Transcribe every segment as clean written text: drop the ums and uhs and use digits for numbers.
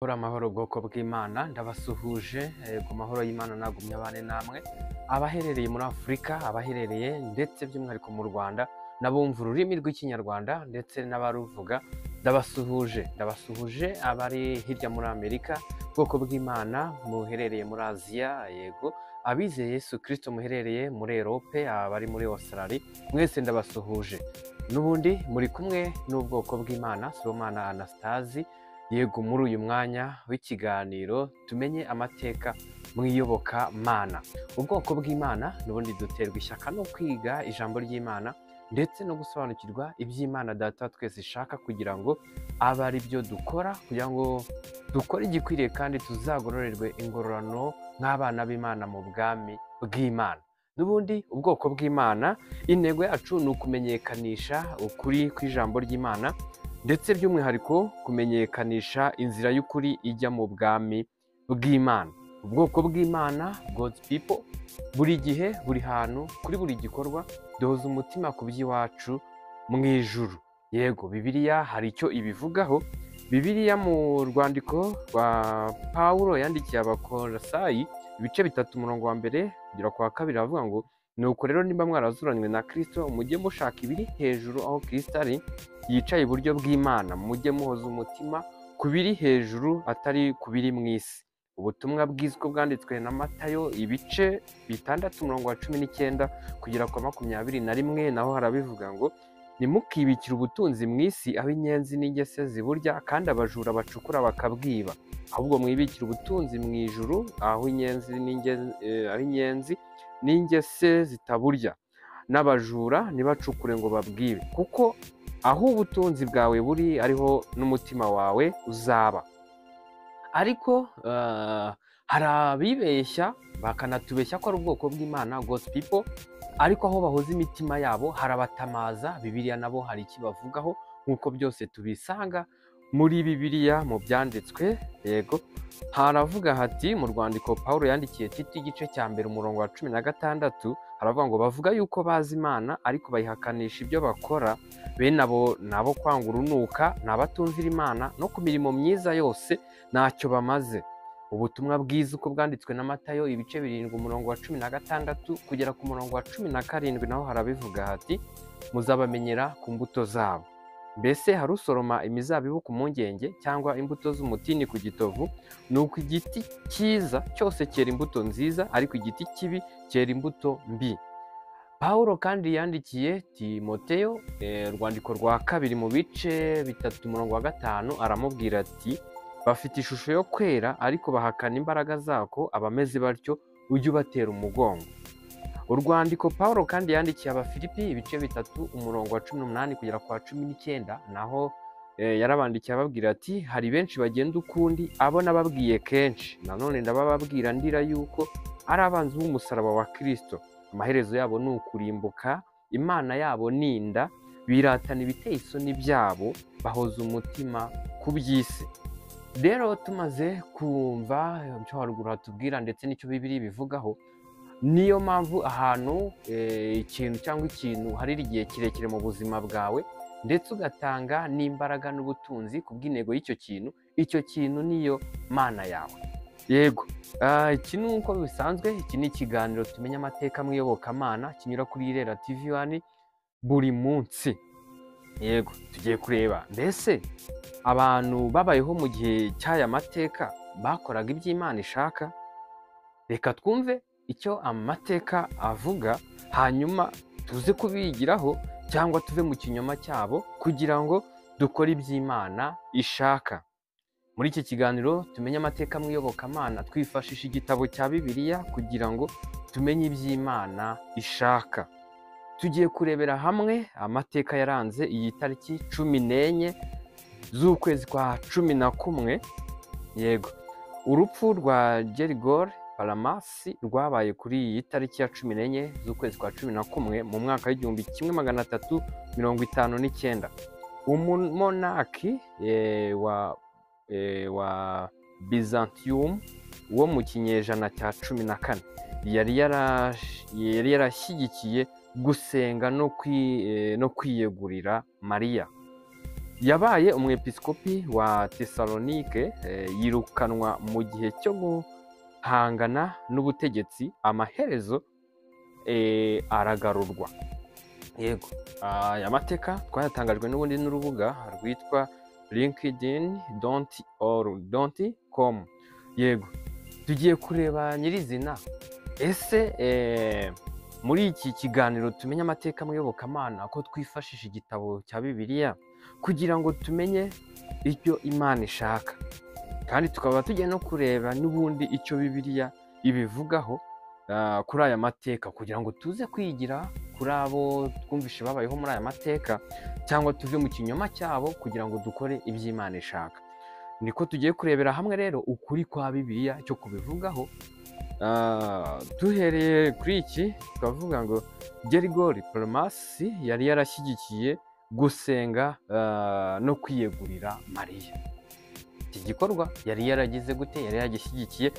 Amahoro bwoko bw'Imana, ndabasuhuje. Ku mahoro y'Imana nagumye abane namwe, abaherereye muri Afurika, abaherereye ndetse by'umwihariko mu Rwanda, n'abumva ururimi rw'Ikinyarwanda ndetse n'abaruvuga, ndabasuhuje. Ndabasuhuje abari hirya muri Amerika, bwoko bw'Imana muherereye muri Aziya, yego abizeye Yesu Kristo muherereye muri Erope, abari muri Australia, mwese ndabasuhuje. N'ubundi muri kumwe n'ubwoko bw'Imana, Sibomana Anastasi. Yego, muri uyu mwanya w'ikiganiro tumenye amateka mu iyobokamana, ubwoko bw'Imana, n'ubundi duterwa ishyaka no kwiga ijambo ry'Imana ndetse no gusobanukirwa iby'Imana Data wa twese ishaka, kugira ngo abe ari byo dukora, kugira ngo dukore igikwiriye kandi tuzagororerwe ingororano nk'abana b'Imana mu bwami bw'Imana. N'ubundi ubwoko bw'Imana, intego yacu ni ukumenyekanisha ukuri kw'ijambo ry'Imana, ndetse by'umwihariko kumenyekanisha inzira y'ukuri ijya mu bwami bw'Imana. Ubwoko bw'Imana, God's people, buri gihe, buri hantu, kuri buri gikorwa, duhoza umutima ku by'iwacu mu ijuru. Yego, Bibiliya hari icyo ibivugaho. Bibiliya mu rwandiko rwa Pawulo yandikiye Abakolosayi, ibice 3, umurongo wa 1 kugera ku wa 2, aravuga ngo: "Nuko rero nimba mwarazuranywe na Kristo, mujye mushaka ibiri hejuru aho Kristo ari, yicaye iburyo bw'Imana. Mujye muhoza umutima ku biri hejuru, atari ku biri mu isi." Ubutumwa bwiza uko bwanditswe na Matayo, ibice 6, umurongo wa 19 kugera ku wa 21, naho harabivuga ngo: "Ntimukibikire ubutunzi mu isi, aho inyenzi n'ingese ziburya kandi abajura bacukura bakabwiba. Ahubwo mwibikire ubutunzi mu ijuru, aho inyenzi n'ingese zitaburya, n'abajura ntibacukure ngo babwibe. Kuko aho ubutunzi bwawe buri, ariho n'umutima wawe uzaba." Ariko hari abibeshya bakanatubeshya ko ari ubwoko bw'Imana, God's people, ariko aho bahoza imitima yabo harabatamaza. Bibiliya nabo hari icyo bavugaho, nk'uko byose tubisanga muri Bibiliya mu byanditswe. Yego, haravuga hati mu rwandiko Pawulo yandikiye Tito, igice cya 1, umurongo wa 16, haravuga ngo: "Bavuga yuko bazi Imana, ariko bayihakanisha ibyo bakora. Bene abo nabo kwanga urunuka, ni abatumvira Imana, no ku mirimo myiza yose ntacyo bamaze." Ubutumwa bwiza uko bwanditswe na Matayo, ibice 7, umurongo wa 16 kugera ku murongo wa 17, naho harabivuga hati: "Muzabamenyera ku mbuto zabo. Mbese hari usoroma imizabibu ku mpungenge, cyangwa imbuto z'umutini ku gitovu? Nuko igiti cyiza cyose cyera imbuto nziza, ariko igiti kibi cyera imbuto mbi." Pawulo kandi yandikiye Timoteyo urwandiko rwa 2, mu bice 3, umurongo wa 5, aramubwira ati: "Bafite ishusho yo kwera, ariko bahakana imbaraga zako. Abameze batyo ujye ubatera umugongo." Urwandiko Pawulo kandi yandikiye Abafilipi, ibice 3, umurongo wa 18 kugera ku wa 19, naho yarabandikiye ababwira ati: "Hari benshi bagenda ukundi, abo nababwiye kenshi, nanone ndabababwira ndira, yuko ari abanzi b'umusaraba wa Kristo. Amaherezo yabo ni ukurimbuka, Imana yabo ni inda, biratana ibiteye isoni byabo, bahoza umutima ku by'isi." Rero tumaze kumva ibyo haruguru hatubwira ndetse n'icyo Bibiliya bivugaho, niyo mpamvu ahantu ikintu cyangwa ikintu harira igihe kirekire mu buzima bwawe, ndetse ugatanga n'imbaraga n'ubutunzi ku bw'intego y'icyo kintu, icyo kintu niyo mana yawe. Yego, iki ni uko bisanzwe. Iki ni ikiganiro tumenya amateka mu iyobokamana, kinyura kuri Irera TV 1 buri munsi. Yego, tugiye kureba mbese abantu babayeho mu gihe cy'aya mateka bakoraga iby'Imana ishaka. Reka twumve icyo amateka avuga, hanyuma tuze kubigiraho cyangwa tuve mu kinyoma cyabo, kugira ngo dukore iby'Imana ishaka. Muri iki kiganiro tumenye amateka mu iyobokamana, twifashisha igitabo cya Bibiliya kugira ngo tumenye iby'Imana ishaka. Tugiye kurebera hamwe amateka yaranze iyi tariki 14 z'ukwezi kwa 11. Yego, urupfu rwa Gerigori Palamasi rwabaye kuri iyi tariki ya 14 z'ukwezi kwa 11 mu mwaka w'1359. Umumonaki wa Byzantium wo mu kinyejana cya 14 yari yarashyigikiye gusenga no kwiyegurira Mariya. Yabaye umwepiskopi wa Tesalonike, yirukanwa mu gihe cyo guhangana n'ubutegetsi, amaherezo aragarurwa. Yego, aya mateka twayatangajwe n'ubundi n'urubuga rwitwa linkedin.or.com. Yego, tugiye kureba nyirizina. Ese muri iki kiganiro tumenye amateka mu iyobokamana, ko twifashisha igitabo cya Bibiliya kugira ngo tumenye icyo Imana ishaka, kandi tukaba tugiye no kureba n'ubundi icyo Bibiliya ibivugaho kuri aya mateka, kugira ngo tuze kwigira kuri abo twumvishe babayeho muri aya mateka, cyangwa tuve mu kinyoma cyabo kugira ngo dukore ibyo Imana ishaka. Niko tugiye kurebera hamwe rero ukuri kwa Bibiliya cyo kubivugaho. Duhereye kuri iki tukavuga ngo Gerigori Palamasi yari yarashyigikiye gusenga no kwiyegurira Mariya. Iki gikorwa yari yaragize gute? Yari yagishyigikiye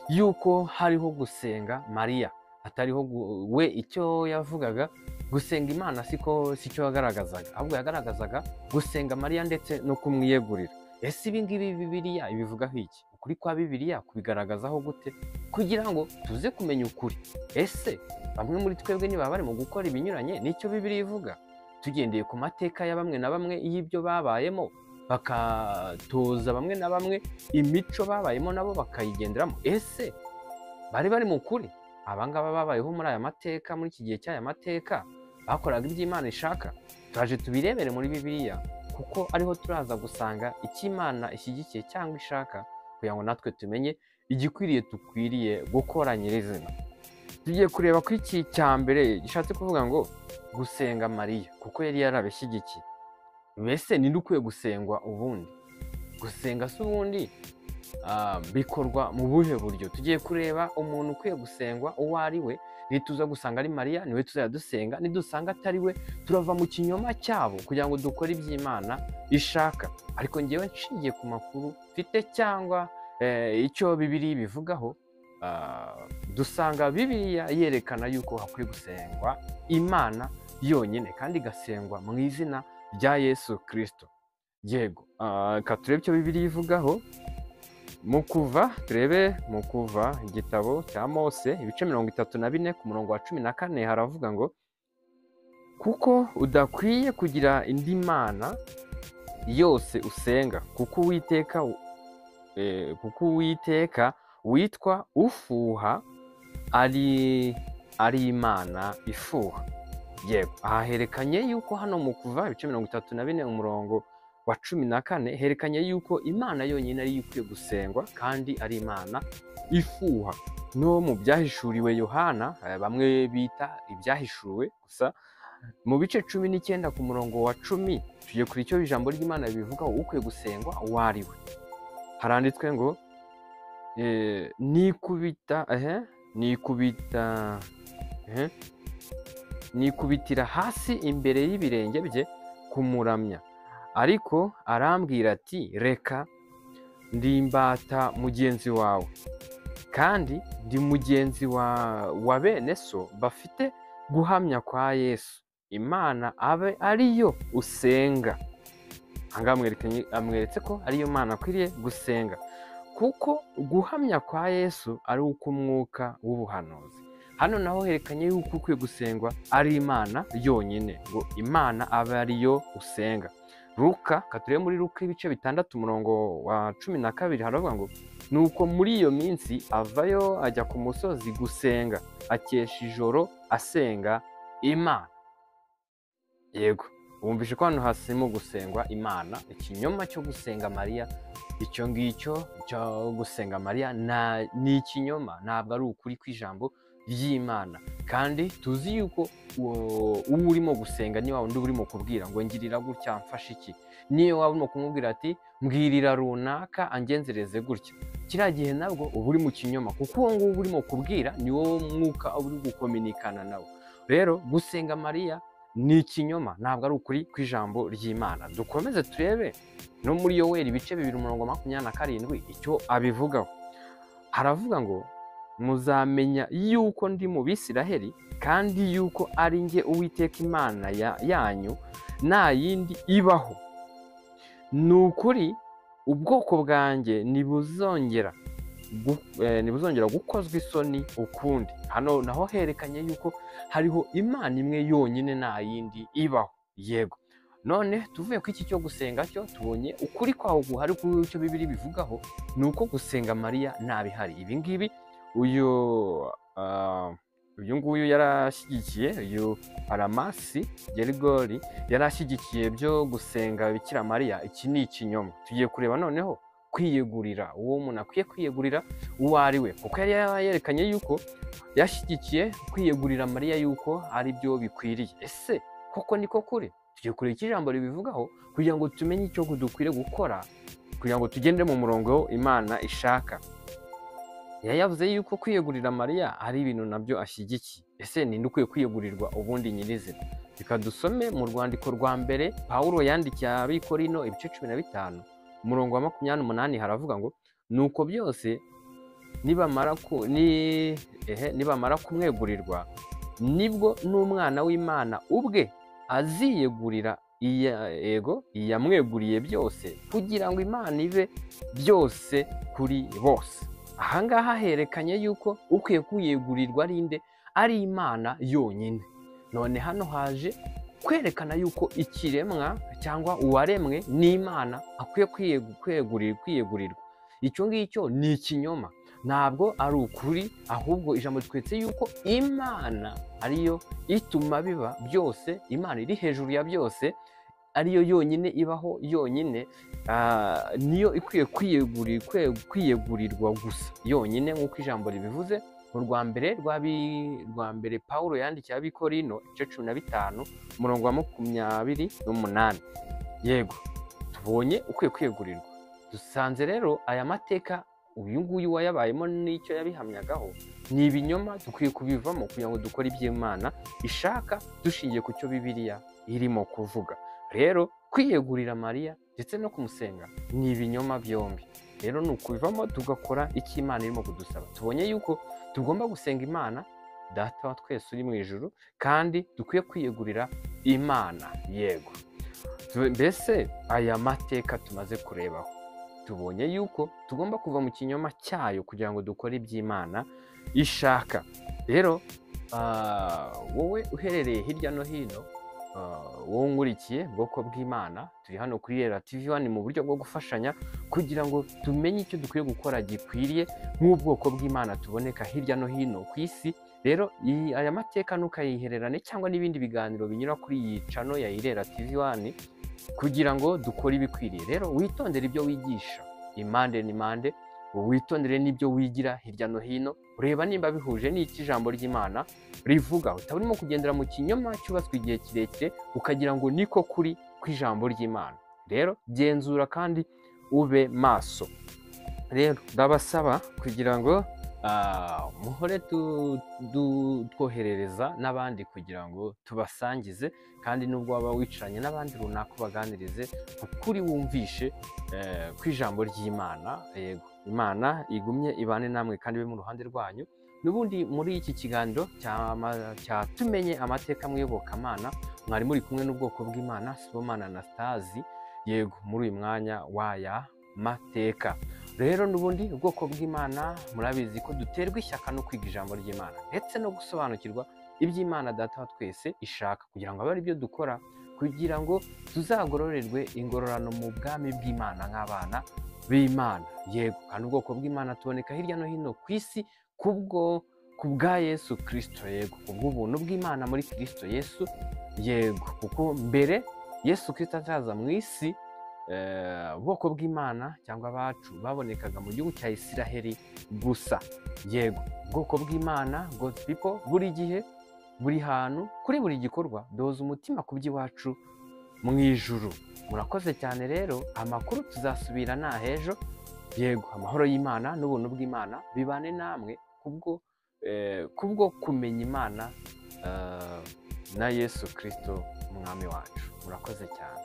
yuko hariho gusenga Mariya, atariho we icyo yavugaga gusenga Imana siko sicyo yagaragazaga, ahubwo yagaragazaga gusenga Mariya ndetse no kumwiyegurira. Ese ibi ngibi Bibiliya ibivugaho iki? Ukuri kwa Bibiliya kubigaragazaho gute kugira ngo tuze kumenya ukuri? Ese bamwe muri twebwe niba barimo gukora ibinyuranye n'icyo Bibiliya ivuga, tugendeye ku mateka ya bamwe na bamwe y'ibyo babayemo, bakatoza bamwe na bamwe imico babayemo nabo bakayigenderamo, ese bari bari mu kuri? Abangaba babayeho muri aya mateka, muri iki gihe cy'aya mateka, bakoraga ibyo Imana ishaka? Turaje tubirebere muri Bibiliya, kuko ariho turaza gusanga icyo Imana ishyigikiye cyangwa ishaka, kugira ngo natwe tumenye igikwiriye dukwiriye gukora nyirizina. Tugiye kureba ko iki cya mbere gishatse kuvuga ngo gusenga Mariya, kuko yari yarabishyigikiye. Mbese ninde ukwiye gusengwa ubundi? Gusenga se ubundi bikorwa mu buhe buryo? Tugiye kureba umuntu ukwiye gusengwa uwo ari we. Nituza gusanga ari Mariya niwe tuzajya dusenga, nidusanga atari we turava mu kinyoma cyabo kugira ngo dukore iby'Imana ishaka. Ariko ngewe nshingiye ku makuru mfite cyangwa icyo Bibiliya ibivugaho, dusanga Bibiliya yerekana yuko hakwiye gusengwa Imana yonyine, kandi igasengwa mu izina rya Yesu Kristo. Yego, reka turebe icyo Bibiliya ivugaho. Mu Kuva, turebe mu Kuva igitabo cya Mose ibice 34 ku murongo wa 14, haravuga ngo kuko udakwiye kugira indi mana yose usenga, kuko Uwiteka witwa ufuha ari Imana ifuha. Yego, aha herekanye yuko hano mu Kuva ibice 34 umurongo wa 14 herekanye yuko Imana yonyine ari ikwiye gusengwa kandi ari Imana ifuha. No mu byahishuriwe Yohana, bamwe bita ibyahishuwe gusa, mu bice 19 ku murongo wa 10 tugiye kuri icyo ijambo ry'Imana bivuga ukwiye gusengwa uwo ari we. Haranditswe ngo nikubitira hasi imbere y'ibirenge bye kumuramya, ariko arambwira ati reka, ndi imbata mugenzi wawe, kandi ndi mugenzi wa bene so bafite guhamya kwa Yesu, Imana abe ariyo usenga. Ahangaha amweretse ko ariyo Mana akwiriye gusenga, kuko guhamya kwa Yesu ari ukw'umwuka w'ubuhanuzi. Hano naho herekanye yuko ukwiye gusengwa ari Imana yonyine, ngo Imana abe ariyo usenga. Luka, katurebe muri Luka ibice 6 umurongo wa 12, haravuga ngo nuko muri iyo minsi avayo ajya ku musozi gusenga, akesha ijoro asenga Imana. Yego, wumvishe ko hano hasimo gusengwa Imana. Ikinyoma cyo gusenga Mariya, icyo ngicyo cyo gusenga Mariya ni ikinyoma, ntabwo ari ukuri kw'ijambo ry'Imana. Kandi tuzi yuko uwo urimo gusenga niba undi urimo kubwira ngo ngirira gutya mfashe iki, niyo waba urimo kumubwira ati mbwirira runaka angenzereze gutya, kiriya gihe nabwo uba uri mu kinyoma, kuko uwo nguwo urimo kubwira ni wowe mwuka uri gukominikana nawe. Rero gusenga Mariya ni ikinyoma, ntabwo ari ukuri kw'ijambo ry'Imana. Dukomeze turebe no muri Yoweri ibice 2 umurongo 27 icyo abivugaho. Haravuga ngo muzamenya yuko ndi mu Bisiraheli, kandi yuko ari njye Uwiteka Imana yanyu, nta yindi ibaho. Ni ukuri ubwoko bwanjye ntibuzongera gukozwa isoni ukundi. Hano naho herekanye yuko hariho Imana imwe yonyine, nta yindi ibaho. Yego, none tuvuye ku iki cyo gusenga cyo tubonye ukuri kwawo guhari ku cyo Bibiliya bivugaho, ni uko gusenga Mariya ntabihari. Ibi ngibi uyu nguyu yarashyigikiye, uyu Paramasi Gerigori yarashyigikiye byo gusenga Bikira Mariya. Iki ni ikinyoma. Tugiye kureba noneho kwiyegurira, uwo umuntu akwiye kwiyegurira uwo ari we, kuko yari yerekanye yuko yashyigikiye kwiyegurira Mariya yuko ari byo bikwiriye. Ese koko niko kuri? Tugiye kureba icyo ijambo ribivugaho kugira ngo tumenye icyo dukwiriye gukora kugira ngo tugende mu murongo Imana ishaka. Yavuze yuko kwiyegurira Mariya ari ibintu nabyo ashyigikiye. Ese ninde ukwiye kwiyegurirwa ubundi nyirizina? Reka dusome mu rwandiko rwa mbere Pawulo yandikiye Abikorino ibice 15 umurongo wa 28, haravuga ngo nuko byose nibamara kumwegurirwa nibwo n'umwana w'Imana ubwe aziyegurira iyamweguriye byose, kugira ngo Imana ibe byose kuri bose. Ahangaha herekanye yuko ukwiye kwiyegurirwa ari nde? Ari Imana yonyine. None hano haje kwerekana yuko ikiremwa cyangwa uwaremwe n'Imana akwiye kwiyegurirwa. Icyo ngicyo ni ikinyoma, ntabwo ari ukuri, ahubwo ijambo twetse yuko Imana ariyo ituma biba byose, Imana iri hejuru ya byose, ariyo yonyine ibaho yonyine, niyo ikwiye kwiyegurirwa gusa yonyine, nk'uko ijambo ribivuze mu rwa mbere Pawulo yandikiye Abikorino ibice 15 umurongo wa 28. Yego, tubonye ukwiye kwiyegurirwa. Dusanze rero aya mateka uyu nguyu wayabayemo n'icyo yabihamyagaho ni ibinyoma, dukwiye kubivamo kugira ngo dukore iby'Imana ishaka dushingiye ku cyo Bibiliya irimo kuvuga. Rero kwiyegurira Mariya ndetse no kumusenga ni ibinyoma byombi. Rero ni ukubivamo tugakora icyo Imana irimo kudusaba. Tubonye yuko tugomba gusenga Imana Data wa twese uri mu ijuru, kandi dukwiye kwiyegurira Imana. Yego, mbese aya mateka tumaze kurebaho tubonye yuko tugomba kuva mu kinyoma cyayo kugira ngo dukore iby'Imana ishaka. Rero wowe uherereye hirya no hino, wowe nkurikiye bwoko bw'Imana, turi hano kuri Irera TV 1 mu buryo bwo gufashanya kugira ngo tumenye icyo dukwiye gukora gikwiriye nk'ubwoko bw'Imana tuboneka hirya no hino ku isi. Rero aya mateka ntukayihererane cyangwa n'ibindi biganiro binyura kuri iyi channel ya Irera TV 1 kugira ngo dukore ibikwiriye. Rero witondere ibyo wigisha impande n'impande, witondere n'ibyo wigira hirya no hino, ureba nimba bihuje n'iki ijambo ry'Imana rivuga. Utaba urimo kugendera mu kinyoma cyubatswe igihe kirekire ukagira ngo niko kuri kw'ijambo ry'Imana. Rero genzura kandi ube maso. Rero ndabasaba kugira ngo muhore twoherereza n'abandi kugira ngo tubasangize, kandi nubwo waba wicaranye n'abandi runaka ubaganirize ukuri wumvishe kw'ijambo ry'Imana. Yego, Imana igumye ibane namwe kandi ibe mu ruhande rwanyu. N'ubundi muri iki kiganiro cya tumenye amateka mwiyobokamana, mwari muri kumwe n'ubwoko bw'Imana Sibomana Anastase. Yego, muri uyu mwanya waya mateka. Rero n'ubundi ubwoko bw'Imana murabizi ko duterwa ishyaka no kwiga ijambo ry'Imana ndetse no gusobanukirwa iby'Imana Data wa twese ishaka, kugira ngo abe ari byo dukora, kugira ngo tuzagororerwe ingororano mu bwami bw'Imana nk'abana b'Imana. Yego, kandi ubwoko bw'Imana tuboneka hirya no hino ku isi kubwo kubwa Yesu Kristo. Yego, kubw'ubuntu bw'Imana muri Kristo Yesu. Yego, kuko mbere Yesu Kristo ataza mu isi, ubwoko bw'Imana cyangwa abacu babonekaga mu gihugu cya Isiraheli gusa. Yego, ubwoko bw'Imana, God's people, buri gihe, buri hantu, kuri buri gikorwa doza umutima ku by'iwacu mu ijuru. Murakoze cyane. Rero amakuru tuzasubira nahejo. Yego, amahoro y'Imana n'ubuntu bw'Imana bibane namwe kubwo kumenya Imana na Yesu Kristo umwami wacu. Murakoze cyane.